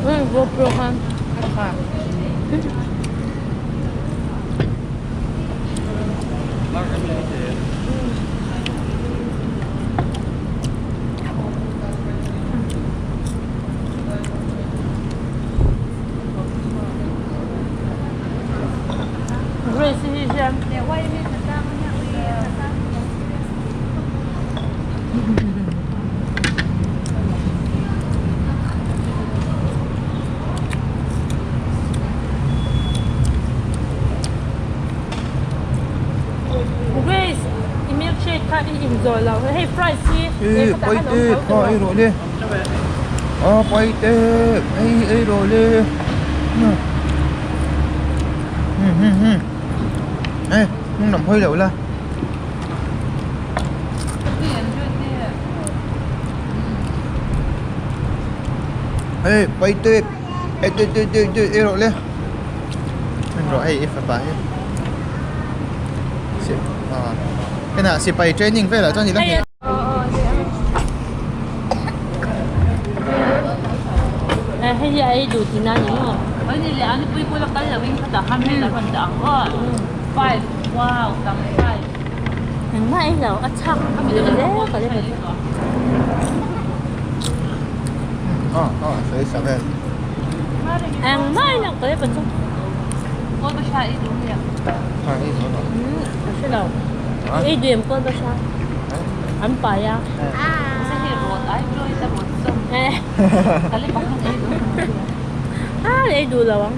GoPro khan Grace hi hian Grace i milkshake kha i in zawh lo hei fries hi Ê, quay tê, kha ei rawh le. A quay tê, ei ei rawh le. Ê, hnung lam hawi loh la. Ê, quay tê, ê tê tê tê tê ei rawh le. En rawh hei i fapa hi. Hena sipai training velah chuan i la hne. Hei hi a ei duh tihna a ni maw? Engmah ei lo a chhak hle ka le Engmah ei lo ka le chu. A hre lo. Ei duh em kawl basha? An pai a. A ei duh lo ang.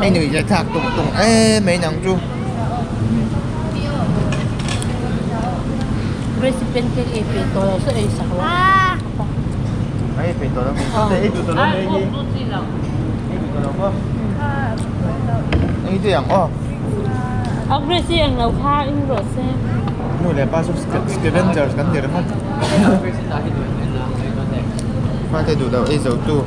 Hei nui zet thlak tung tung em mai nang chu. Grace pancake ei peih tawh lo saw ei sak lo. Ei peih tawh lo mi. Ei duh tawh lo mai hi. Ei duh tawh lo maw. Ei duh ang aw. A Grace hi englo kha in rawh se. Nu leh pa chu scavengers kan ti ringawt. Fate duh lo ei zo tu.